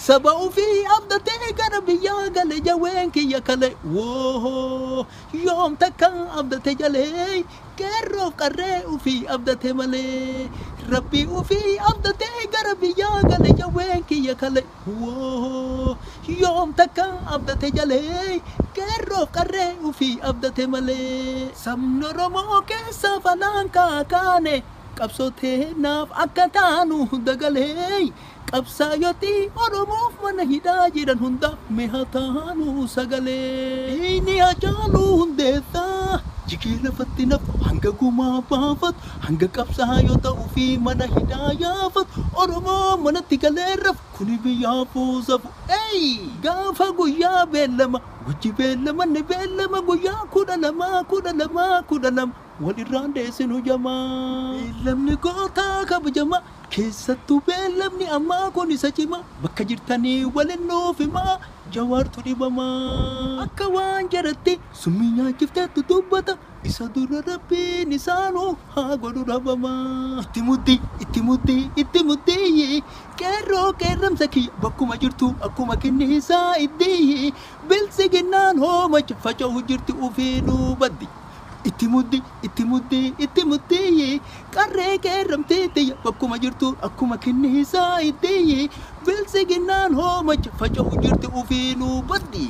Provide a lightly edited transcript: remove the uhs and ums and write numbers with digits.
Saba ofii abdatee gara biyyaa gale jaween kiyya kale. Woohoo yoom takka abdate jalee qeerroof qarree ofii abdate malee. Rabbii ofii abdatee gara biyyaa gale jaween kiyya kale. Woohoo yoom takka abdate jalee qeerroof qarree ofii abdate malee. Sabni Oromoo keessa falaan kaakaane qabsoo naaf akka taanu dagalee. Qabsaayyotii Oromoof mana hidhaa jiran hundaaf mi'a taanu sagalee. Inni Hacaaluu Hundeessaa jigee lafatti nafu hanga gumaa baafatu hanga qabsaayyota ofii mana hidhaa yaafatu Oromoo manatti galee rafu kuni biyyaa fuusafu. Ey gaafa guyyaa beellama wajji beellama ni beellama guyyaa 12 12 12 walirraan deessinu jamaa. Beellamni gootaa kabajamaa keessattuu beellamni ammaa kun isa cimaa bakka jirtanii waliin nuuf himaa jawaartu dhibamaa. Akka waan jaratti summii nyaachifteettu dubbata isa dura rabbiin isaanuu haa godhu dhabamaa. Itti muddii itti muddii itti muddii qeerroo qeerramsa kiyya bakkuma jirtu akkuma kinniisaa iddii bilsiginnaan hoomacha faca'u jirti ufiinuu baddi. Itti muddi itti muddi itti muddi qarree qeerramtee tiyya bakkuma jirtu akkuma kinniisaa iddii bilsiginnaan hoomacha faca'u jirti ufiinuu baddi.